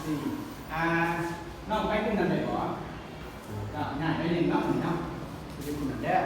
ອ່າ ນ້ອງໄປກຸ່ມນັ້ນໄດ້ບໍ່? ກໍງ່າຍໜ້ອຍໜຶ່ງເນາະ ນີ້ເນາະ ໄປກຸ່ມນັ້ນເດີ.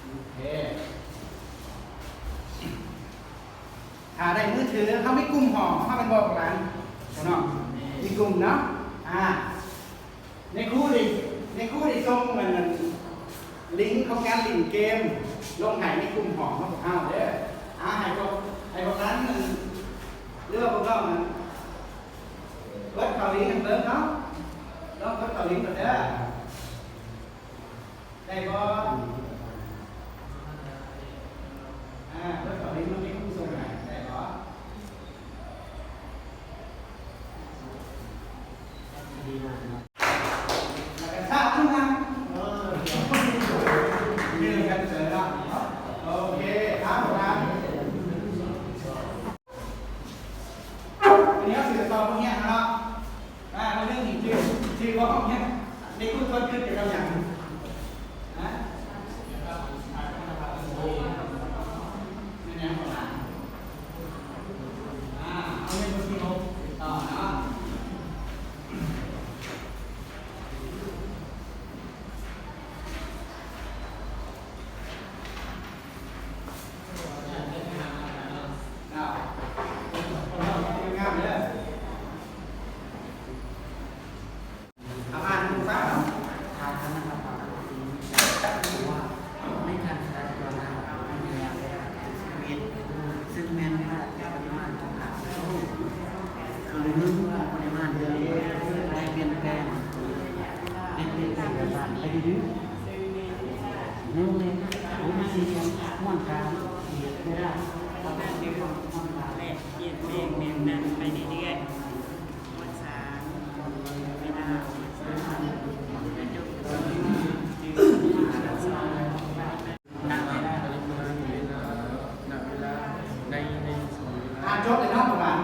ໂອເຄ ຖ້າໄດ້ມືຖື ເຮົາມີກຸ່ມຫ້ອງເຮົາແມ່ນບໍ່ ພວກຫຼານ? ເນາະ ມີກຸ່ມເນາະ ອ່າ ໃນຄູໄດ້ ໃນຄູໄດ້ສົ່ງອັນນັ້ນ ລິງຂອງການຫຼິ້ນເກມລົງໃຫ້ໃນກຸ່ມຂອງພວກເຮົາເດີ. ອາ ໃຫ້ພວກ ໃຫ້ພວກນັ້ນ ຫຼືວ່າພວກນ້ອງນັ້ນ ເປີດເຂົ້າລິງໃຫ້ເບິ່ງເນາະ. ລອງເປີດເຂົ້າລິງກ່ອນເດີ. ໄດ້ບໍ່? ອາ ເປີດເຂົ້າລິງ ມັນມີຄູສົ່ງໃຫ້ ໄດ້ບໍ່? ດີມາກເນາະ ແລ້ວກໍຊາບຂຶ້ນມາ ເອີ ເລື່ອງກັນເຈີເນາະ. ໂອເຄ ເອົາ ບາດນີ້ ອັນນີ້ເຮົາຊິຕໍ່ບົດຮຽນເນາະ. ອ່າ ເລື່ອງນີ້ ຊື່ ຊື່ວ່າຂອງຫຍັງ? ເດັກຜູ້ຄົນຄິດກ່ຽວກັບຫຍັງ? ຮະ? ແມ່ນຫຍັງຂອງຫຼານ? ອ່າ ເອົາເລື່ອງທີຫົກຕໍ່ເນາະ. ເຊິ່ງແມ່ນເວລາແຕ່ປະລິມານຂອງອາໂຕ ເຄິ່ງໜຶ່ງຂອງປະລິມານເດືອນ ແລະ ປ່ຽນແປງ ແລະ ປ່ຽນແປງການໄປດືໆ ໜຶ່ງເລນ ໂອເມກາ ມ່ວນກາງ ເວລາ ແລະ ປ່ຽນແປງແບບນັ້ນໄປເລື້ອຍໆ ໝວດສາມ ເວລາ ໝວດສາມ ກະຈົບ ໜະເວລາ ເວລາ ນະເວລາ ໃນ ໃນ ອ່ານຈົບແລ້ວເນາະ ປະມານ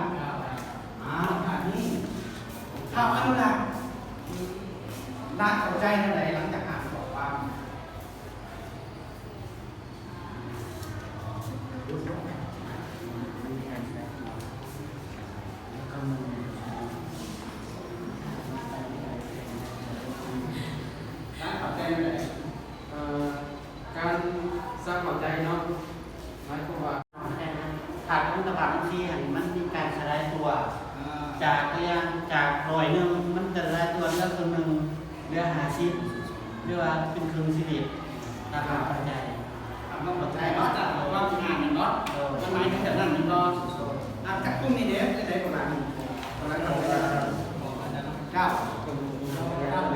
ອ້າວ ບາດນີ້ ທ້າວອະນຸລັກ ຫຼານເຂົ້າໃຈແນວໃດຫຼັງຈາກອ່ານຂໍ້ຄວາມ? ຫຼານເຂົ້າໃຈແນວໃດ? ເອີ ການສ້າງເຂົ້າໃຈເນາະ ໝາຍຄວາມວ່າ ຂາດຄຸນນະພາບຈັ່ງຊີ້ຫັ້ນ ມັນມີການສະຫຼາຍຕົວ ອ່າ ຈາກ ຕົວຢ່າງ ຈາກຮ້ອຍໜຶ່ງ ມັນສະຫຼາຍຕົວເຫຼືອເຄິ່ງໜຶ່ງ ເຫຼືອຫ້າສິບ ຫຼືວ່າເປັນເຄິ່ງຊີວິດ ຕາມຄວາມເຂົ້າໃຈ ຕາມຄວາມເຂົ້າໃຈເນາະ ຈາກຄວາມທີ່ອ່ານແມ່ນບໍ່? ເອີ ມັນໝາຍເຖິງແບບນັ້ນແມ່ນບໍ່? ອ່າ ຈັກກຸ່ມນີ້ເດ້ ເປັນໃດປະມານນີ້? ປະມານເທົ່າໃດ? ເກົ້າ ເກົ້າ ຂາດຄວາມສະຫວ່າງ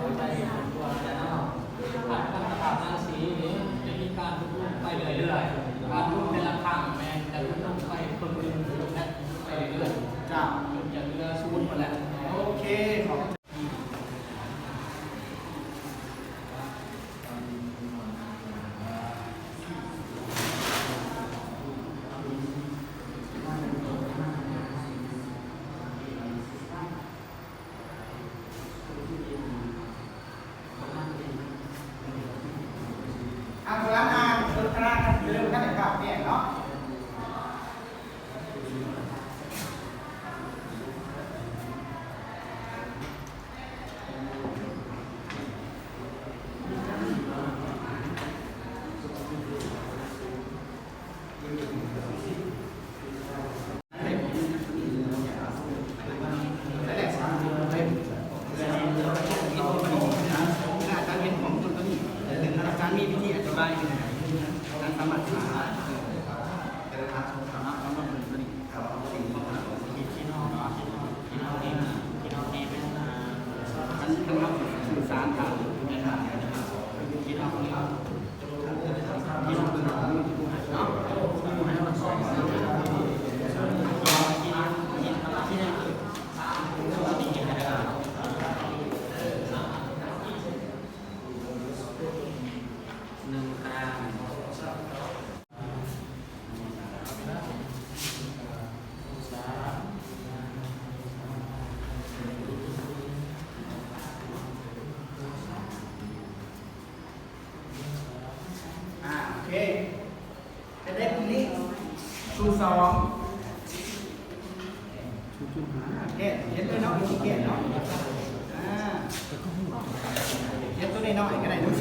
ຂອງແສງສີນີ້ ຈະມີການຫຼຸດລົງໄປເລື້ອຍໆ ການຫຼຸດແຕ່ລະຄັ້ງແມ່ນຈະຫຼຸດລົງໄປເພີ່ມຂຶ້ນ ແລະ ໄປເລື້ອຍໆ ເຈົ້າ ຈົນຈະເຫຼືອສູນພຸ້ນແຫຼະ. ໂອເຄ ຂອບໃຈ. ອ່ານໂບລານ ອ່ານໂບລານ ເລີ່ມກັນເລີຍ ເນາະ. ແກ້ ຂຽນເລີຍເນາະ ວິທີແກ້ເນາະ ອ່າ ຂຽນຕົວນ້ອຍໆກໍໄດ້ເນາະ ອ່າ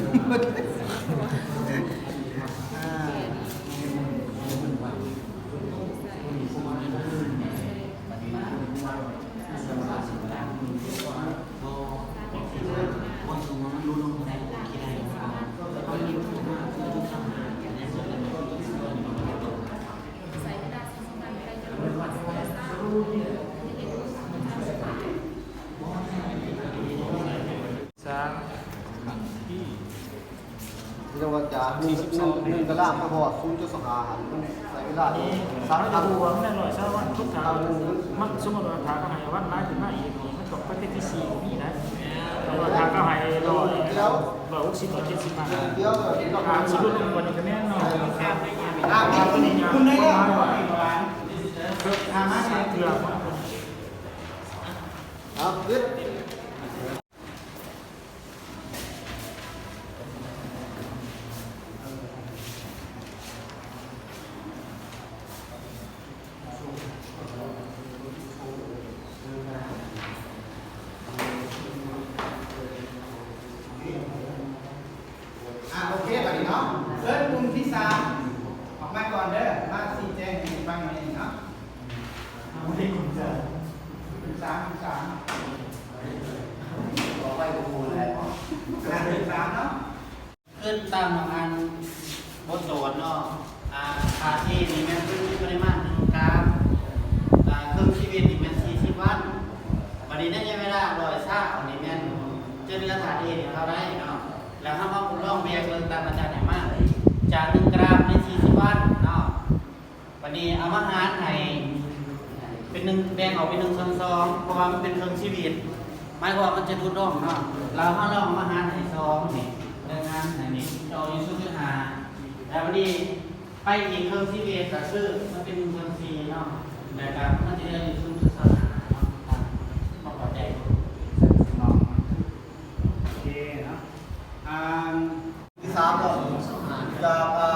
ສາມ ທີ່ ທີ່ເວົ້າຈາ ໜຶ່ງ ໜຶ່ງ ໜຶ່ງຕາລາງ ກໍພໍ ສູນຈຸດສອງຫ້າ ຫັ້ນ ມັນໃຊ້ເວລາ ນີ້ ສາມ ຄັນ ມັນ ສົມມຸດວ່າຖ້າເຂົາໃຫ້ວັນຫຼາຍຂຶ້ນມາອີກນີ້ ມັນຕ້ອງໄປເທື່ອທີສີ່ ບໍ່ມີນະ ແຕ່ວ່າຖ້າເຂົາໃຫ້ຮ້ອຍ ຮ້ອຍຫົກສິບ ຮ້ອຍເຈັດສິບ ມາ ອ່າ ຊິຫຼຸດລົງກວ່ານີ້ກໍແມ່ນເນາະ ອ່າ ມີ ມີ ມີ ເທື່ອ ເອົາ ອ່າ ໂອເຄ ບາດນີ້ເນາະ ເຊີນກຸ່ມທີສາມອອກມາກ່ອນເດີ ມາຊີ້ແຈງໃຫ້ຟັງແດ່ເນາະ ອ່າ ບໍ່ໄດ້ກົງໃຈ ກຸ່ມສາມ ກຸ່ມສາມ ບອກໄວ້ບໍ່ຮູ້ແລ້ວ ອ່າ ກຸ່ມສາມເນາະ. ຄືຕາມອັນບົດໂຈດເນາະ ອາ ທາດ A ນີ້ແມ່ນເປັນປະລິມານໜຶ່ງກຣາມ ອາ ເຄິ່ງຊີວິດນີ້ແມ່ນສີ່ສິບວັນ ບັດນີ້ໃນໄລຍະເວລາຮ້ອຍຊາວນີ້ແມ່ນຈະເຫຼືອທາດ A ນີ້ເທົ່າໃດເນາະ ແລ້ວເຮົາມາທົດລອງແຍກເບິ່ງຕາມອາຈານໃຫ້ມາ ຈາກໜຶ່ງກຣາມໃນສີ່ສິບວັນເນາະ. ບັດນີ້ເອົາມາຫານໃຫ້ເປັນໜຶ່ງ ແບ່ງອອກເປັນໜຶ່ງສ່ວນສອງ ເພາະວ່າມັນເປັນເຄິ່ງຊີວິດ ໝາຍຄວາມວ່າມັນຈະຫຼຸດລົງເນາະ ແລ້ວເຮົາລອງເອົາມາຫານໃຫ້ສອງນີ້ ໜຶ່ງຫານໃຫ້ນີ້ ຈະອອກຢູ່ສູນຈຸດຫ້າ ແລ້ວບັດນີ້ໄປອີກເຄິ່ງຊີວິດ ກໍຄືມັນເປັນໜຶ່ງສ່ວນສີ່ເນາະ ແລ້ວກໍມັນຈະເຫຼືອຢູ່ສູນຈຸດສອງຫ້າເນາະ ເຂົ້າໃຈບໍ່? ໂອເຄເນາະ ອ່າ ທີສາມເນາະ ຈາກ ອ່າ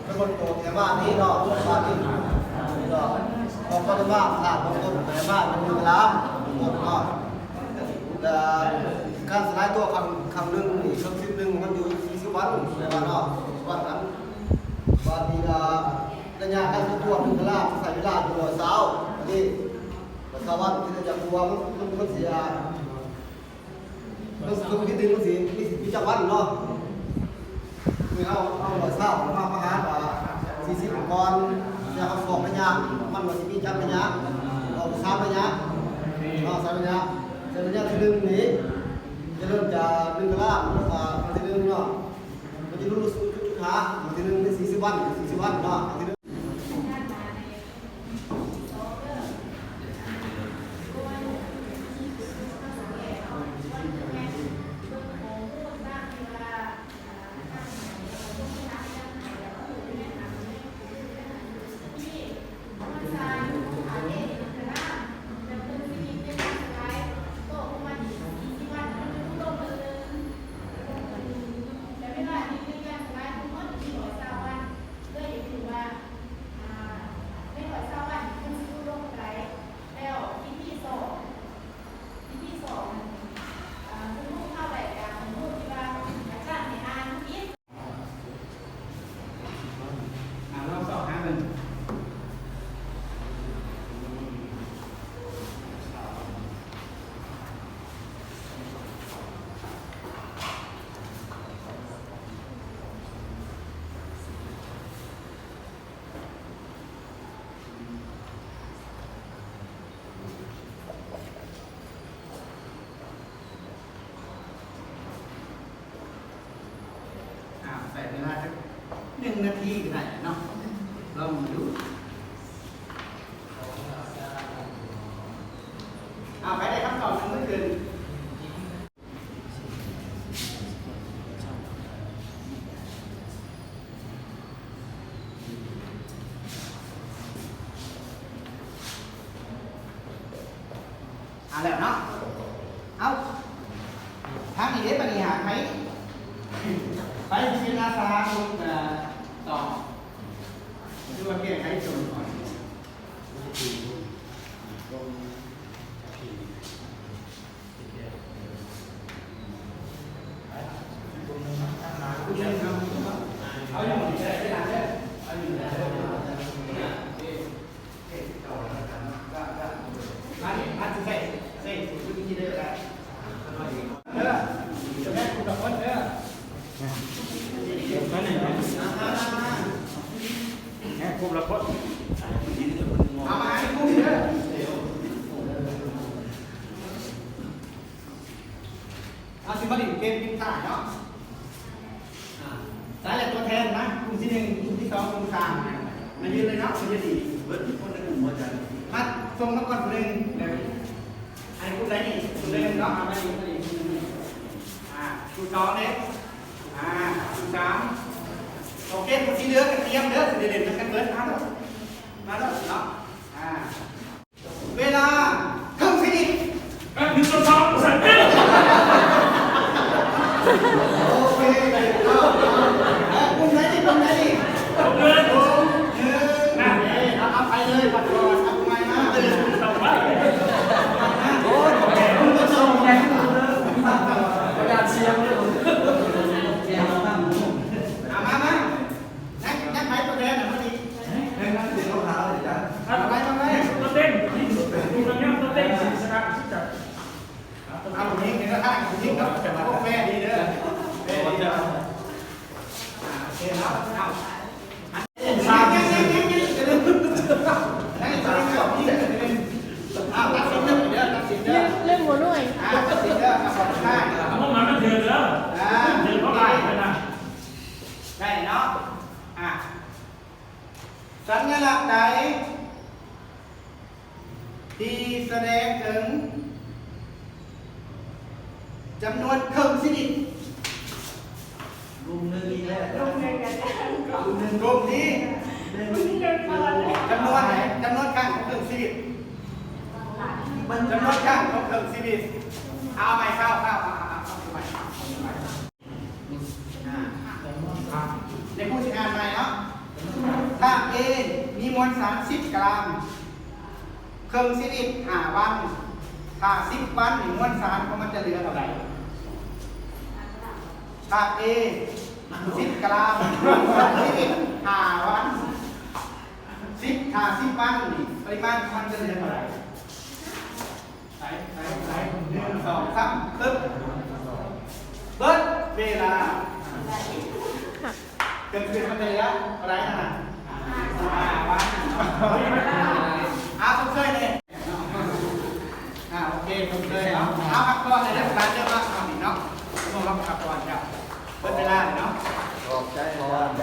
ເປັນຄົນໂຕແຕ່ບ້ານນີ້ເນາະ ບ້ານນີ້ເນາະ ຂອງປະລິມານທາດເບື້ອງຕົ້ນ ປະລິມານມັນຢູ່ຕາລາງເບື້ອງຕົ້ນເນາະ ແລະ ການສະລາຍຕົວຄັ້ງ ຄັ້ງໜຶ່ງນີ້ ເຄິ່ງຊີວິດໜຶ່ງ ມັນຢູ່ສີ່ສິບວັນ ແມ່ນບໍ່ເນາະ ສີ່ສິບວັນນັ້ນ ບາດນີ້ລະ ໄລຍະການຕົວໜຶ່ງຕາລາງ ໃຊ້ເວລາຢູ່ຮ້ອຍຊາວ ອັນນີ້ ຮ້ອຍຊາວວັນ ທີ່ຈະຕົວ ມັນ ມັນ ມັນເສຍ ເບິ່ງ ເບິ່ງວິທີໜຶ່ງ ມັນຊິມີ ມີຈັກວັນເນາະ ຄືເຮົາ ເຮົາຮ້ອຍຊາວ ເຮົາມາຫານວ່າສີ່ສິບກ່ອນ ແລ້ວເຮົາສອບໄລຍະ ມັນວ່າຊິມີຈັກໄລຍະ ອອກສາມໄລຍະເນາະ ສາມໄລຍະ ແຕ່ໄລຍະທີໜຶ່ງນີ້ ຈະເລີ່ມຈາກໜຶ່ງຕາລາງ ແລ້ວກໍຄັ້ງທີໜຶ່ງເນາະ ມັນຈະຫຼຸດສູນຈຸດຫ້າ ຄັ້ງທີໜຶ່ງນີ້ສີ່ສິບວັນ ສີ່ສິບວັນເນາະ ຄັ້ງທີໜຶ່ງ. ແລ້ວວິທີສອງ ວິທີສອງນັ້ນ ອ່າ ສົມມຸດເຮົາໄດ້ການສົມມຸດທີ່ວ່າອາຈານໃຫ້ອ່ານຜິດ ອ່າ ລອງຊອກຫາເບິ່ງ. ອ່າ ໃຊ້ເວລາຈັກໜຶ່ງນາທີກໍໄດ້ເນາະ ລອງເບິ່ງດູ. ເອົາ ໃຜໄດ້ຄຳຕອບ ຍົກມືຂຶ້ນ. ອ່າ ແລ້ວເນາະ ເອົາ ທາງນີ້ເດ້ ບັດນີ້ຫາ ໃຜ ໃຜຊິເປັນອາສາ ເອີ ຕອບ ຫຼືວ່າແກ້ໄຂໂຈດກ່ອນ? แม่ครบแล้วคน เอามาให้ครบเด้อ เอาสิมาเล่นเกมปิดท้ายเนาะ อ่า ใส่แหละตัวแทนนะ กลุ่มที่หนึ่ง กลุ่มที่สอง กลุ่มสาม มายืนเลยเนาะ มายืนดี เบิดทุกคนในกลุ่มบ่อาจารย์ มาส่งมาก่อนผู้หนึ่ง อันนี้กลุ่มใดนี่ กลุ่มใดเนาะ เอามานี่ มานี่ อ่า กลุ่มสองเด้ อ่า กลุ่มสาม โอเค กลุ่มที่เหลือก็เตรียมเด้อ สิได้เล่นนำกันเบิด มาเด้อ มาเด้อเนาะ อ่า เวลาครึ่งชีวิต เอ้ย หนึ่ง สอง สาม สี่ โอเค เอา เอา เอา กลุ่มไหนดี กลุ่มไหนดี กลุ่มหนึ่ง หนึ่ง อ่ะ เอ้ย เอา เอาไปเลย บัดก่อน เอาไปนะ โอ้ย คุณผู้ชม ประกาศเสียงเลย เอามา มา นัก นักไม้ตัวแทนน่ะ มาดิ เฮ้ย นั่นเสียงขาวๆเลยจ้ะ เอาไป เอาไป ตัวเต็ง ตัวเต็ง สีสกัด เอาผู้หญิงนี่นะ ผู้หญิงเนาะ โอ้ แฟร์ดีเด้อ แฟร์ดีเด้อ อ่า โอเคเนาะ เอา สาม เอา ตัดสินเด้อ ตัดสินเด้อ เรื่องหัวหน่วย อ่า ตัดสินเด้อ เอา ผ่อนคลาย งบประมาณมันเดือนแล้ว อ่า เดือนเท่าไหร่นะ ได้เนาะ อ่า สัญลักษณ์ใดที่แสดงถึงจำนวนครึ่งชีวิต กลุ่มหนึ่งอีกแล้ว กลุ่มหนึ่ง กลุ่มที่ จำนวนไหน จำนวนครั้งของครึ่งชีวิต จำนวนครั้งของครึ่งชีวิต เอาใหม่ เข้า เข้า เข้า เข้า เข้า ในผู้สิอ่านใหม่เนาะ ถ้า A มีมวลสารสิบกรัม ครึ่งชีวิตห้าวัน ถ้าสิบวันนี่มวลสารของมันจะเหลือเท่าใด ถ้า A สิบกรัม ครึ่งชีวิตห้าวัน สิบ ถ้าสิบวันนี่ปริมาณของมันจะเหลือเท่าใด ไป ไป ไป หนึ่ง สอง สาม ปึ๊บ เบิดเวลา เกิดขึ้นมาได้แล้วอะไรนะ อ่า ชมเชยเลย อ่า โอเค ชมเชยเนาะ เอา พักผ่อนเลยนะ ร้านเยอะมาก เอาอีกเนาะ ช่วงเราพักผ่อนครับ เบิดเวลาเลยเนาะ ขอบใจ ขอบใจ